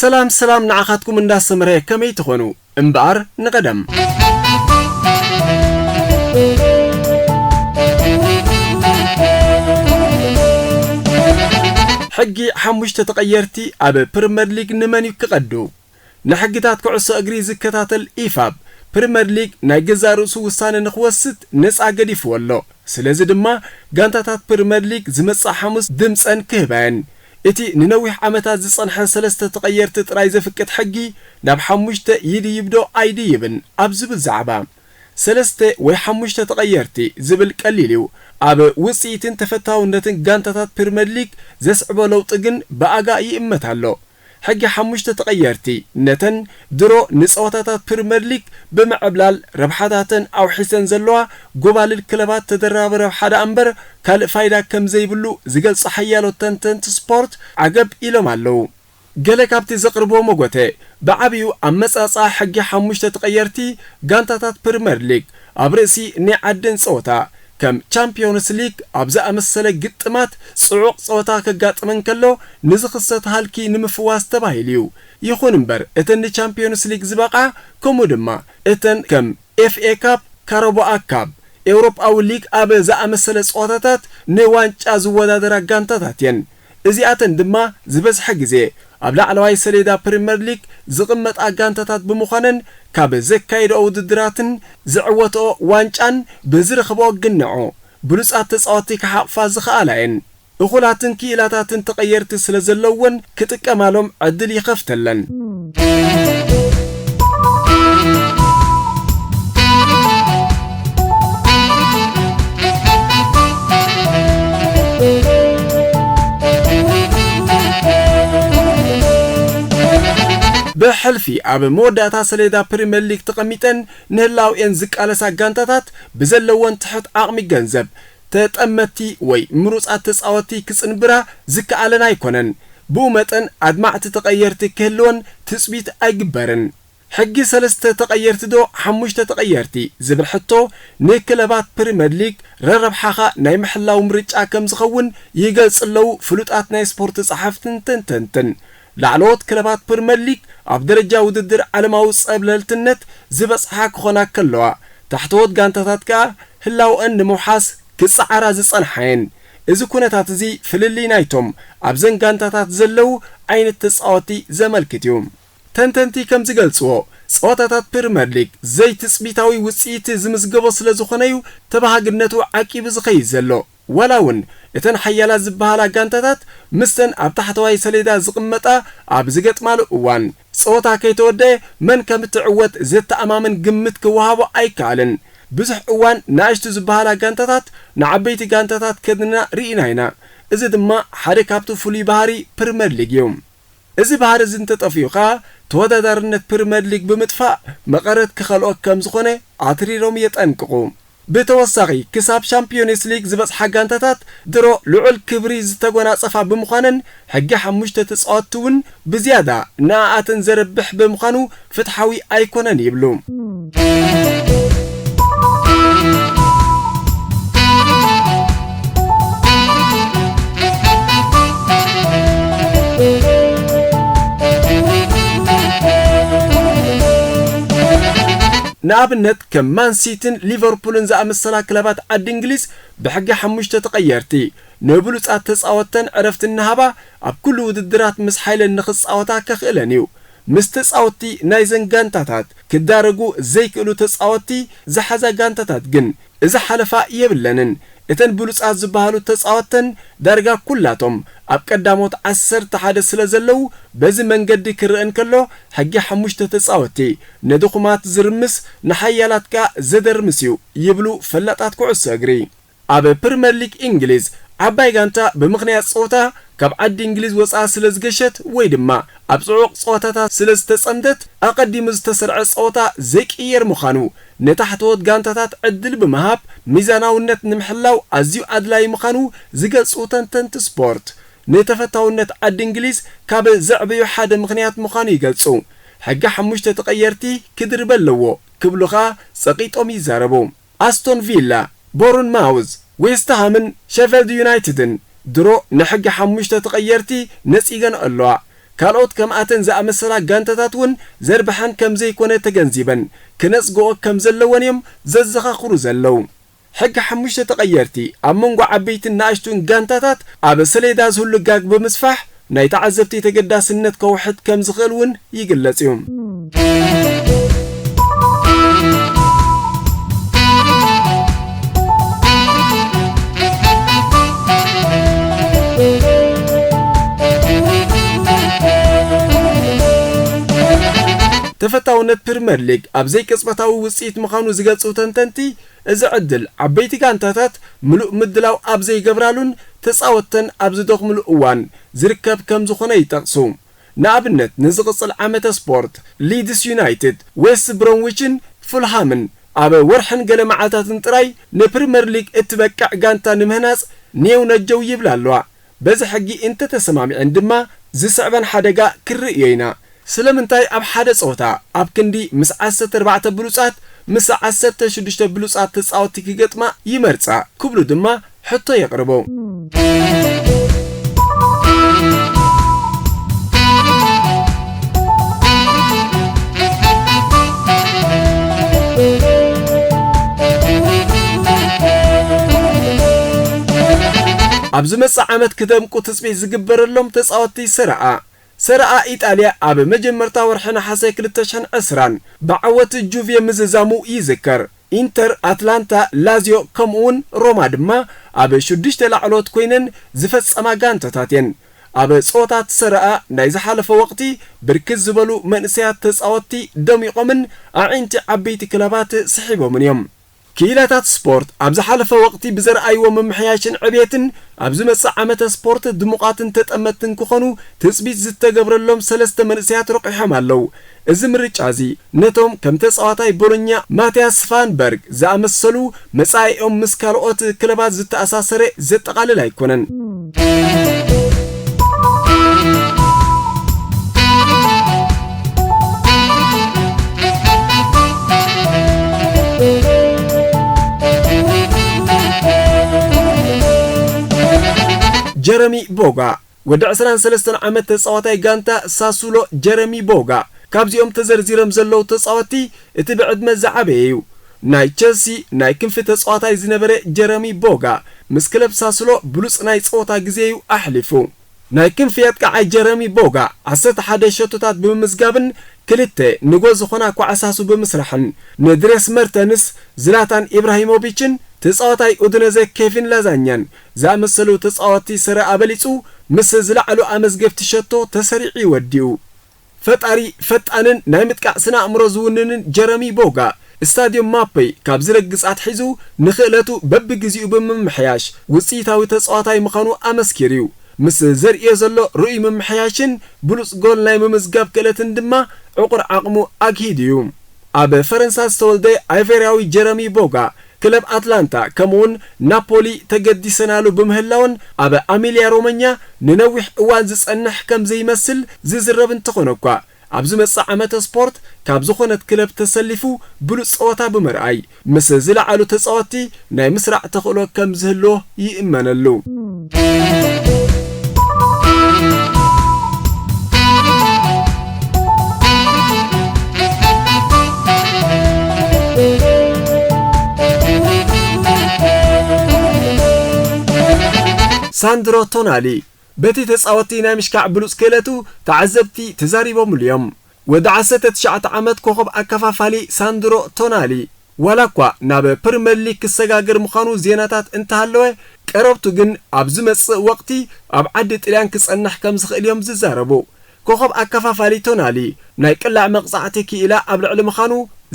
ሰላም ሰላም ንዓኻትኩም እንዳሰምረ ከመይ ትኾኑ? እምበኣር ንቐደም። ሕጊ ሓሙሽተ ተቐየርቲ ኣብ ፕሪመር ሊግ ንመን እዩ ክቐዱ? ንሕግታት ኩዕሶ እግሪ ዝከታተል ኢፋብ፣ ፕሪመር ሊግ ናይ ገዛእ ርእሱ ውሳነ ንኽወስድ ነጻ ገዲፍዎ ኣሎ። ስለዚ ድማ ጋንታታት ፕሪመር ሊግ ዝመጽእ ሓሙስ ድምጸን ክህባ እየን። እቲ ንነዊሕ ዓመታት ዝጸንሐ ሰለስተ ተቐየርቲ ጥራይ ዘፍቅድ ሕጊ ናብ ሓሙሽተ ይድይብ ዶ ኣይድይብን ኣብ ዝብል ዛዕባ፣ ሰለስተ ወይ ሓሙሽተ ተቐየርቲ ዝብል ቀሊል እዩ። ኣብ ውጽኢትን ተፈታውነትን ጋንታታት ፕሪመር ሊግ ዘስዕቦ ለውጢ ግን ብኣጋ ይእመት ኣሎ። ሕጊ ሓሙሽተ ተቐየርቲ ነተን ድሮ ንጸወታታት ፕሪመር ሊግ ብምዕብላል ረብሓታተን ኣውሒሰን ዘለዋ ጎባልል ክለባት ተደራቢ ረብሓ ደኣ እምበር ካልእ ፋይዳ ከም ዘይብሉ ዝገልጹ ሓያሎ ተንተንቲ ስፖርት ዓገብ ኢሎም ኣለዉ። ገለ ካብቲ ዘቕርብዎ መጎተ፣ ብዓቢኡ ኣመጻጽኣ ሕጊ ሓሙሽተ ተቐየርቲ ጋንታታት ፕሪመር ሊግ ኣብ ርእሲ ናይ ዓደን ጸወታ፣ ከም ቻምፒዮንስ ሊግ ኣብ ዝኣመሰለ ግጥማት ጽዑቕ ጸወታ ከጋጥም እንከሎ ንዝኽሰት ሃልኪ ንምፍዋስ ተባሂሉ እዩ። ይኹን እምበር፣ እተን ንቻምፒዮንስ ሊግ ዝበቕዓ፣ ከምኡ ድማ እተን ከም ኤፍ ኤ ካፕ፣ ካራቦኣ ካፕ፣ ኤውሮጳዊ ሊግ ኣብ ዝኣመሰለ ጸወታታት ንዋንጫ ዝወዳደራ ጋንታታት እየን። እዚኣተን ድማ ዝበዝሐ ግዜ ኣብ ላዕለዋይ ሰሌዳ ፕሪመር ሊግ ዝቕመጣ ጋንታታት ብምዃነን ካብ ዘካየድኦ ውድድራትን ዝዕወትኦ ዋንጫን ብዝረኽብኦ ግንዖ ብሉጻት ተጻወትቲ ክሓቕፋ ዝኸኣላ እየን። እኹላትን ክኢላታትን ተቐየርቲ ስለ ዘለወን ክጥቀማሎም ዕድል ይኸፍተለን። ብሕልፊ ኣብ መወዳእታ ሰሌዳ ፕሪምየር ሊግ ተቐሚጠን ንህላውኤን ዝቃለሳ ጋንታታት ብዘለወን ትሑት ዓቕሚ ገንዘብ ተጠመትቲ ወይ ምሩጻት ተጻወትቲ ክጽንብራ ዝከኣለን ኣይኮነን። ብኡ መጠን ኣድማዕቲ ተቐየርቲ ክህልወን ትጽቢት ኣይግበርን። ሕጊ ሰለስተ ተቐየርቲ ዶ ሓሙሽተ ተቐየርቲ ዝብል ሕቶ ንክለባት ፕሪምየር ሊግ ረረብሓኻ ናይ ምሕላው ምርጫ ከም ዝኸውን ይገልጽ ኣለዉ ፍሉጣት ናይ ስፖርት ጸሓፍትን ተንተንትን። ላዕለዎት ክለባት ፕሪምየር ሊግ ኣብ ደረጃ ውድድር ዓለማዊ ጸብለልትነት ዝበጽሓ ክኾና ከለዋ፣ ታሕተዎት ጋንታታት ከኣ ህላወአን ንምውሓስ ክጸዓራ ዝጸንሓ እየን። እዚ ኩነታት እዚ ፍልልይ ናይቶም ኣብዘን ጋንታታት ዘለዉ ዓይነት ተጻወትቲ ዘመልክት እዩ። ተንተንቲ ከም ዝገልጽዎ፣ ጸወታታት ፕሪምየር ሊግ ዘይትጽቢታዊ ውጽኢት ዝምዝገቦ ስለ ዝኾነ እዩ ተባሃግነቱ ዓቂቡ ዝኸይድ ዘሎ። ዋላ እውን እተን ሓያላት ዝበሃላ ጋንታታት ምስተን ኣብ ታሕተዋይ ሰሌዳ ዝቕመጣ ኣብ ዝገጥማሉ እዋን፣ ጸወታ ከይተወደአ መን ከም እትዕወት ዘተኣማምን ግምት ክወሃቦ ኣይከኣልን። ብዙሕ እዋን ንኣሽቱ ዝበሃላ ጋንታታት ንዓበይቲ ጋንታታት ከድና ርኢና ኢና። እዚ ድማ ሓደ ካብቲ ፍሉይ ባህሪ ፕሪምየር ሊግ እዩ። እዚ ባህሪ እዚ እንተጠፊኡ ኸኣ ተወዳዳርነት ፕሪምየር ሊግ ብምጥፋእ መቐረት ክኸልኦ ከም ዝኾነ ኣትሪሮም የጠንቅቑ። ብተወሳኺ፣ ክሳብ ሻምፒዮንስ ሊግ ዝበጽሓ ጋንታታት ድሮ ልዑል ክብሪ ዝተጎናጸፋ ብምዃነን፣ ሕጊ ሓሙሽተ ተጻወትቲ እውን ብዝያዳ ንኣኣተን ዘርብሕ ብምዃኑ ፍትሓዊ ኣይኮነን ይብሉ። ንኣብነት፣ ከም ማን ሲቲን ሊቨርፑልን ዝኣመሰላ ክለባት ዓዲ እንግሊዝ ብሕጊ ሓሙሽተ ተቐየርቲ ንብሉጻት ተጻወተን ዕረፍቲ እናሃባ ኣብ ኩሉ ውድድራት ምስ ሓይለን ንኽጻወታ ከኽእለን እዩ። ምስ ተጻወትቲ ናይዘን ጋንታታት ክዳረጉ ዘይክእሉ ተጻወትቲ ዝሓዛ ጋንታታት ግን እዚ ሓለፋ የብለንን። እተን ብሉጻት ዝበሃሉ ተጻወተን ዳርጋ ኩላቶም ኣብ ቀዳሞት ዓሰርተ ሓደ ስለ ዘለዉ፣ በዚ መንገዲ ክረአ እንከሎ፣ ሕጊ ሓሙሽተ ተጻወትቲ ንድኹማት ዝርምስ፣ ንሓያላት ከኣ ዘደርምስ እዩ ይብሉ ፈላጣት ኩዕሶ እግሪ። ኣብ ፕሪምየር ሊግ እንግሊዝ፣ ዓባይ ጋንታ ብምኽንያት ጸወታ ካብ ዓዲ እንግሊዝ ወጻኢ ስለ ዝገሸት ወይ ድማ ኣብ ጽዑቕ ጸወታታት ስለ ዝተጸምደት፣ ኣቐዲሙ ዝተሰርዐ ጸወታ ዘይቅየር ምዃኑ፣ ንታሕተዎት ጋንታታት ዕድል ብምሃብ ሚዛናውነት ንምሕላው ኣዝዩ ኣድላዪ ምዃኑ ዝገልጹ ተንተንቲ ስፖርት፣ ንተፈታውነት ዓዲ እንግሊዝ ካብ ዘዕበዩ ሓደ ምኽንያት ምዃኑ ይገልጹ። ሕጊ ሓሙሽተ ተቐየርቲ ክድርበ ኣለዎ ክብሉ ኸኣ ጸቒጦም ይዛረቡ። ኣስቶን ቪላ፣ ቦርንማውዝ፣ ዌስትሃምን ሸፈልድ ዩናይትድን ድሮ ንሕጊ ሓሙሽተ ተቐየርቲ ነጺገን ኣለዋ። ካልኦት ከምኣተን ዝኣመሰላ ጋንታታት እውን ዘርብሐን ከም ዘይኮነ ተገንዚበን ክነጽግኦ ከም ዘለወን እዮም ዘዘኻኽሩ ዘለዉ። ሕጊ ሓሙሽተ ተቐየርቲ ኣብ መንጎ ዓበይትን ንኣሽቱን ጋንታታት ኣብ ሰሌዳ ዝህሉ ጋግ ብምስፋሕ ናይ ተዓዘብቲ ተገዳስነት ከውሕድ ከም ዝኽእል እውን ይግለጽ እዩ። ተፈታውነት ፕሪመር ሊግ ኣብ ዘይቅጽበታዊ ውጽኢት ምዃኑ ዝገልጹ ተንተንቲ፣ እዚ ዕድል ዓበይቲ ጋንታታት ምሉእ ምድላው ኣብ ዘይገብራሉን ተጻወትተን ኣብ ዝደኽምሉ እዋን ዝርከብ ከም ዝኾነ ይጠቕሱ። ንኣብነት፣ ንዝቕጽል ዓመተ ስፖርት፣ ሊድስ ዩናይትድ፣ ዌስት ብሮንዊችን ፉልሃምን ኣብ ወርሕን ገለ መዓልታትን ጥራይ ንፕሪመር ሊግ እትበቅዕ ጋንታ ንምህናጽ ኔው ነጀው ይብላ ኣለዋ። በዚ ሕጊ እንተተሰማሚዐን ድማ ዝስዕበን ሓደጋ ክርእዮ ኢና። ስለምንታይ ኣብ ሓደ ጸወታ ኣብ ክንዲ ምስ ዓሰርተ ኣርባዕተ ብሉጻት ምስ ዓሰርተ ሽዱሽተ ብሉጻት ተጻወትቲ ክገጥማ ይመርጻ ክብሉ ድማ ሕቶ የቕርቡ። ኣብ ዝመጽእ ዓመት ክደምቁ ትጽቢት ዝግበረሎም ተጻወትቲ ሰረኣ። ሰረኣ ኢጣልያ ኣብ መጀመርታ ወርሒ ነሓሰ ክልተ ሽሕን ዕስራን ብዓወት ጁቬ ምዝዛሙ ይዝከር። ኢንተር፣ ኣትላንታ፣ ላዚዮ ከምኡውን ሮማ ድማ ኣብ ሽዱሽተ ላዕሎት ኮይነን ዝፈጸማ ጋንታታት እየን። ኣብ ጸወታት ሰረኣ ናይ ዝሓለፈ ወቕቲ ብርክት ዝበሉ መንእሰያት ተጻወትቲ ደሚቖምን ኣዒንቲ ዓበይቲ ክለባት ስሒቦምን እዮም። ክኢላታት ስፖርት ኣብ ዝሓለፈ ወቕቲ ብዘርኣይዎ ምምሕያሽን ዕብየትን ኣብ ዝመጽእ ዓመተ ስፖርት ድሙቓትን ተጠመትን ክኾኑ ትጽቢት ዝተገብረሎም ሰለስተ መንእሰያት ረቑሖም ኣለዉ። እዚ ምርጫ እዚ ነቶም ከም ተጻዋታይ ቦሎኛ ማትያስ ፋንበርግ ዝኣመሰሉ መጻኢኦም ምስ ካልኦት ክለባት ዝተኣሳሰረ ዘጠቓልል ኣይኮነን። ጀረሚ ቦጋ ወዲ ዕስራን ሰለስተን ዓመት ተጻዋታይ ጋንታ ሳሱሎ ጀረሚ ቦጋ ካብዚኦም ተዘርዚሮም ዘለዉ ተጻወትቲ እቲ ብዕድመ ዝዓበየ እዩ። ናይ ቸልሲ ናይ ክንፊ ተጻዋታይ ዝነበረ ጀረሚ ቦጋ ምስ ክለብ ሳሱሎ ብሉጽ ናይ ጸወታ ግዜ እዩ ኣሕሊፉ። ናይ ክንፊ ኣጥቃዓይ ጀረሚ ቦጋ ዓሰርተ ሓደ ሸቶታት ብምምዝጋብን ክልተ ንጎል ዝኾና ኳዕሳሱ ብምስራሕን ንድሬስ መርተንስ፣ ዝላታን ኢብራሂሞቪችን ተጻዋታይ ኡድነዘ ኬቪን ላዛኛን ዝኣመሰሉ ተጻወትቲ ሰረ ኣበሊጹ ምስ ዝለዓሉ ኣመዝገብቲ ሸቶ ተሰሪዑ ወዲኡ። ፈጣሪ ፈጣንን ናይ ምጥቃዕ ስነ ኣእምሮ ዝውንንን ጀረሚ ቦጋ፣ ስታድዮም ማፐይ ካብ ዝረግጽ ኣትሒዙ ንኽእለቱ በብግዜኡ ብምምሕያሽ ውጽኢታዊ ተጻዋታይ ምዃኑ ኣመስኪሩ እዩ። ምስ ዘርእዮ ዘሎ ርኡይ ምምሕያሽን ብሉጽ ጎል ናይ ምምዝጋብ ክእለትን ድማ ዕቑር ዓቕሙ ኣግሂዱ እዩ። ኣብ ፈረንሳ ዝተወልደ ኣይቨርያዊ ጀረሚ ቦጋ፣ ክለብ ኣትላንታ ከምኡውን ናፖሊ ተገዲሰናሉ ብምህላውን ኣብ ኣሚልያ ሮመኛ ንነዊሕ እዋን ዝጸንሕ ከም ዘይመስል ዝዝረብ እንተኾነ እኳ፣ ኣብ ዝመጽእ ዓመተ ስፖርት ካብ ዝኾነት ክለብ ተሰሊፉ ብሉጽ ጸወታ ብምርኣይ፣ ምስ ዝለዓሉ ተጻወትቲ ናይ ምስራዕ ተኽእሎ ከም ዝህልዎ ይእመነሉ። ሳንድሮ ቶናሊ በቲ ተጻወትቲ ናይ ምሽካዕ ብሉጽ ክእለቱ ተዓዘብቲ ተዛሪቦምሉ እዮም። ወዲ ዓሰርተ ትሽዓተ ዓመት ኮኸብ ኣከፋፋሊ ሳንድሮ ቶናሊ፣ ዋላ እኳ ናብ ፕሪመር ሊግ ክሰጋገር ምዃኑ ዜናታት እንተሃለወ፣ ቀረብቱ ግን ኣብ ዝመጽእ ወቕቲ ኣብ ዓዲ ጥልያን ክጸንሕ ከም ዝኽእል እዮም ዝዛረቡ። ኮኸብ ኣከፋፋሊ ቶናሊ ናይ ቅላዕ መቕጻዕቲ ክኢላ ኣብ ልዕሊ ምዃኑ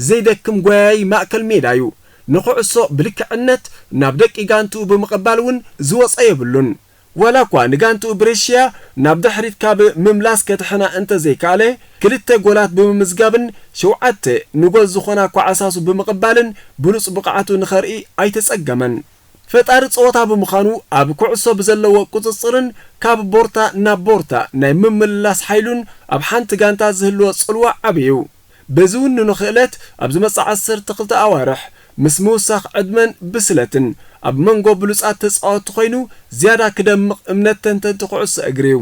ዘይደክም ጎያዪ ማእከል ሜዳ እዩ። ንኹዕሶ ብልክዕነት ናብ ደቂ ጋንትኡ ብምቕባል እውን ዝወጸ የብሉን። ዋላ እኳ ንጋንትኡ ብሬሽያ ናብ ድሕሪት ካብ ምምላስ ከድሕና እንተዘይከኣለ፣ ክልተ ጎላት ብምምዝጋብን ሸውዓተ ንጎል ዝኾና ኳዕሳሱ ብምቕባልን ብሉጽ ብቕዓቱ ንኸርኢ ኣይተጸገመን። ፈጣሪ ጸወታ ብምዃኑ፣ ኣብ ኩዕሶ ብዘለዎ ቁጽጽርን ካብ ቦርታ ናብ ቦርታ ናይ ምምልላስ ሓይሉን ኣብ ሓንቲ ጋንታ ዝህልዎ ጽልዋ ዓቢ እዩ። በዝውንኖ ክእለት፣ ኣብ ዝመጽእ ዓሰርተ ክልተ ኣዋርሕ፣ ምስ ምውሳኽ ዕድመን ብስለትን፣ ኣብ መንጎ ብሉጻት ተጻወትቲ ኮይኑ ዝያዳ ክደምቕ እምነት ተንተንቲ ኩዕሶ እግሪ እዩ።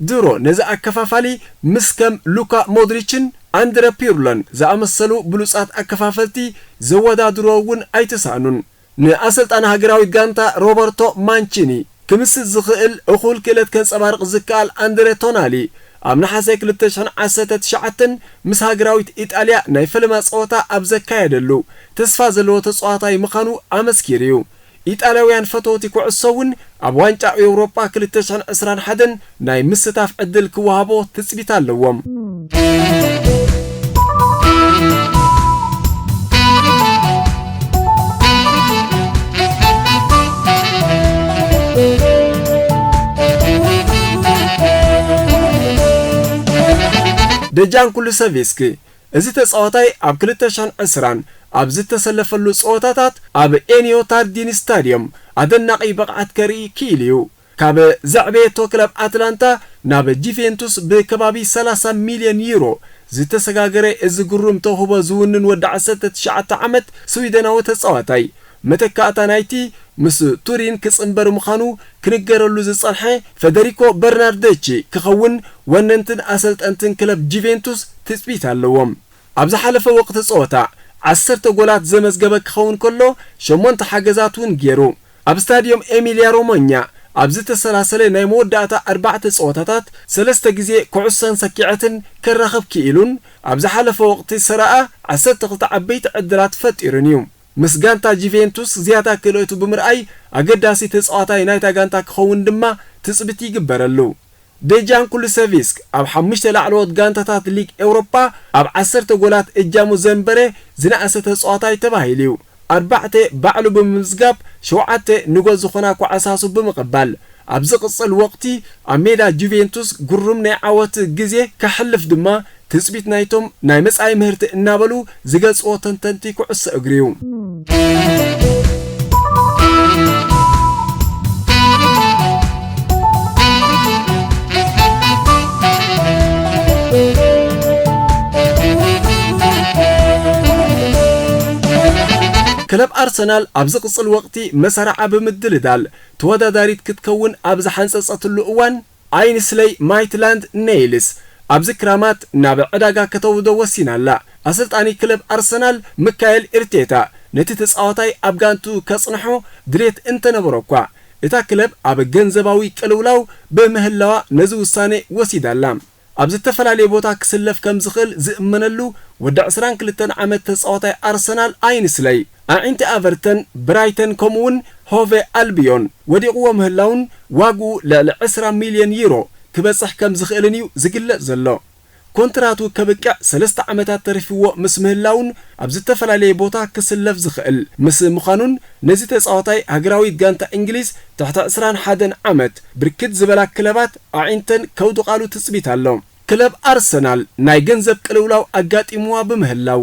ድሮ ነዚ ኣከፋፋሊ ምስ ከም ሉካ ሞድሪችን ኣንድረ ፒርሎን ዝኣመሰሉ ብሉጻት ኣከፋፈልቲ ዘወዳድሮ እውን ኣይተሳእኑን። ንኣሰልጣኒ ሃገራዊት ጋንታ ሮበርቶ ማንቺኒ ክምስጥ ዝኽእል እኹል ክእለት ከንጸባርቕ ዝከኣል ኣንድረ ቶናሊ ኣብ ነሓሰ ክልተ ሽሕን ዓሰርተ ትሽዓተን ምስ ሃገራዊት ኢጣልያ ናይ ፈለማ ጸወታ ኣብ ዘካየደሉ ተስፋ ዘለዎ ተጻዋታይ ምዃኑ ኣመስኪሩ እዩ። ኢጣልያውያን ፈተውቲ ኩዕሶ እውን ኣብ ዋንጫ ኤውሮጳ ክልተ ሽሕን ዕስራን ሓደን ናይ ምስታፍ ዕድል ክወሃቦ ትጽቢት ኣለዎም። ደጃን ኩሉሰቪስክ፣ እዚ ተጻዋታይ ኣብ ክልተ ሽሕን ዕስራን ኣብ ዝተሰለፈሉ ጸወታታት ኣብ ኤንዮ ታርዲኒ ስታድዮም ኣደናቒ ብቕዓት ከርኢ ክኢሉ እዩ። ካብ ዘዕበየቶ ክለብ ኣትላንታ ናብ ጁቬንቱስ ብከባቢ ሰላሳ ሚልዮን ዩሮ ዝተሰጋገረ እዚ ግሩም ተውህቦ ዝውንን ወዲ ዓሰርተ ትሽዓተ ዓመት ስዊደናዊ ተጻዋታይ፣ መተካእታ ናይቲ ምስ ቱሪን ክጽንበር ምዃኑ ክንገረሉ ዝጸንሐ ፈደሪኮ በርናርደቺ ክኸውን ወነንትን ኣሰልጠንትን ክለብ ጁቬንቱስ ትጽቢት ኣለዎም። ኣብ ዝሓለፈ ወቕቲ ጸወታ ዓሰርተ ጎላት ዘመዝገበ ክኸውን ከሎ፣ ሸሞንተ ሓገዛት እውን ገይሩ። ኣብ ስታድዮም ኤሚልያ ሮማኛ ኣብ ዝተሰላሰለ ናይ መወዳእታ ኣርባዕተ ጸወታታት ሰለስተ ግዜ ኩዕሶን ሰኪዐትን ከራኽብ ክኢሉን ኣብ ዝሓለፈ ወቕቲ ሰረኣ ዓሰርተ ክልተ ዓበይቲ ዕድላት ፈጢሩን እዩ። ምስ ጋንታ ጁቬንቱስ ዝያዳ ክእለቱ ብምርኣይ ኣገዳሲ ተጻዋታይ ናይታ ጋንታ ክኸውን ድማ ትጽቢት ይግበረሉ። ደጃን ኩሉሰቪስክ ኣብ ሓሙሽተ ላዕለዎት ጋንታታት ሊግ ኤውሮጳ ኣብ ዓሰርተ ጎላት እጃሙ ዘንበረ ዝነኣሰ ተጻዋታይ ተባሂሉ እዩ። ኣርባዕተ ባዕሉ ብምምዝጋብ፣ ሸውዓተ ንጎል ዝኾና ኳዕሳሱ ብምቕባል፣ ኣብ ዝቕጽል ወቕቲ ኣብ ሜዳ ጁቬንቱስ ግሩም ናይ ዓወት ግዜ ከሕልፍ ድማ ትጽቢት ናይቶም ናይ መጻኢ ምህርቲ እናበሉ ዝገልጽዎ ተንተንቲ ኩዕሶ እግሪ እዩ። ክለብ ኣርሰናል ኣብ ዝቕጽል ወቕቲ መሳርዓ ብምድልዳል ተወዳዳሪት ክትከውን ኣብ ዝሓንጸጸትሉ እዋን፣ ኣይንስለይ ማይትላንድ ኔይልስ ኣብዚ ክራማት ናብ ዕዳጋ ከተውርዶ ወሲና ኣላ። ኣሰልጣኒ ክለብ ኣርሰናል ሚካኤል ኢርቴታ ነቲ ተጻዋታይ ኣብ ጋንቱ ከጽንሖ ድሌት እንተነበሮ እኳ፣ እታ ክለብ ኣብ ገንዘባዊ ቅልውላው ብምህላዋ ነዚ ውሳኔ ወሲዳ ኣላ። ኣብ ዝተፈላለየ ቦታ ክስለፍ ከም ዝኽእል ዝእመነሉ ወዲ ዕስራን ክልተን ዓመት ተጻዋታይ ኣርሰናል ኣይንስለይ፣ ኣዒንቲ ኣቨርተን፣ ብራይተን ከምኡውን ሆቨ ኣልቢዮን ወዲቕዎ ምህላውን ዋግኡ ልዕሊ ዕስራ ሚልዮን ዩሮ ክበጽሕ ከም ዝኽእልን እዩ ዝግለጽ ዘሎ። ኮንትራቱ ከብቅዕ ሰለስተ ዓመታት ተሪፍዎ ምስ ምህላውን ኣብ ዝተፈላለየ ቦታ ክስለፍ ዝኽእል ምስ ምዃኑን፣ ነዚ ተጻዋታይ ሃገራዊት ጋንታ እንግሊዝ ትሕቲ ዕስራን ሓደን ዓመት ብርክት ዝበላ ክለባት ኣዒንተን ከውድቓሉ ትጽቢት ኣሎ። ክለብ ኣርሰናል ናይ ገንዘብ ቅልውላው ኣጋጢምዋ ብምህላው፣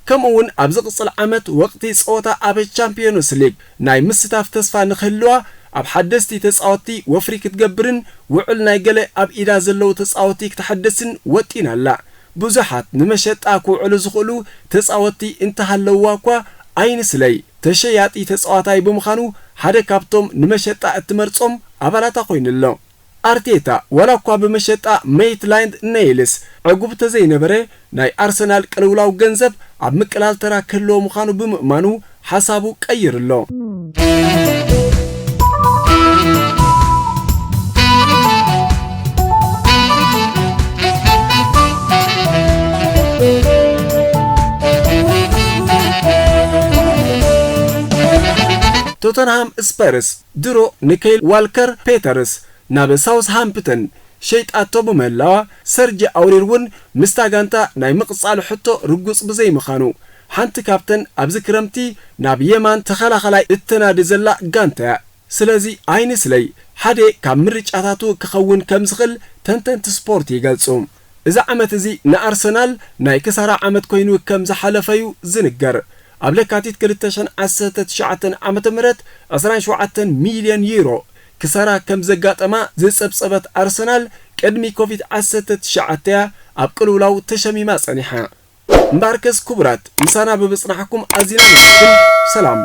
ከምኡ'ውን ኣብ ዝቕጽል ዓመት ወቕቲ ጸወታ ኣብ ቻምፕዮንስ ሊግ ናይ ምስታፍ ተስፋ ንኽህልዋ፣ ኣብ ሓደስቲ ተጻወትቲ ወፍሪ ክትገብርን ውዕል ናይ ገለ ኣብ ኢዳ ዘለዉ ተጻወትቲ ክተሐድስን ወጢና ኣላ። ብዙሓት ንመሸጣ ክውዕሉ ዝኽእሉ ተጻወትቲ እንተሃለውዋ እኳ፣ ኣይንስለይ ተሸያጢ ተጻዋታይ ብምዃኑ ሓደ ካብቶም ንመሸጣ እትመርጾም ኣባላታ ኮይኑ ኣሎ። ኣርቴታ ዋላ እኳ ብመሸጣ ሜይትላንድ ኔይልስ ዕጉብ ተዘይነበረ፣ ናይ ኣርሰናል ቅልውላው ገንዘብ ኣብ ምቅላል ተራ ክህልዎ ምዃኑ ብምእማኑ ሓሳቡ ቀይሩ ኣሎ። ቶተንሃም ስፐርስ ድሮ ንከይል ዋልከር ፔተርስ ናብ ሳውስሃምፕተን ሸይጣቶ ብምህላዋ፣ ሰርጂ ኣውሪር እውን ምስታ ጋንታ ናይ ምቕጻል ሕቶ ርጉጽ ብዘይምዃኑ፣ ሓንቲ ካብተን ኣብዚ ክረምቲ ናብ የማን ተኸላኸላይ እተናዲ ዘላ ጋንታ እያ። ስለዚ ኣይንስለይ ሓደ ካብ ምርጫታቱ ክኸውን ከም ዝኽእል ተንተንቲ ስፖርት ይገልጹ። እዚ ዓመት እዚ ንኣርሰናል ናይ ክሳራ ዓመት ኮይኑ ከም ዝሓለፈ እዩ ዝንገር። ኣብ ለካቲት ክልተ ሽሕን ዓሰርተ ትሽዓተን ዓመተ ምህረት ዕስራን ሸውዓተን ሚልዮን ዩሮ ክሳራ ከም ዘጋጠማ ዝጸብጸበት ኣርሰናል፣ ቅድሚ ኮቪድ ዓሰርተ ትሽዓተ እያ ኣብ ቅልውላው ተሸሚማ ጸኒሓ። እምበኣርከስ ክቡራት፣ ምሳና ብምጽናሕኩም ኣዚና ነመስግን። ሰላም።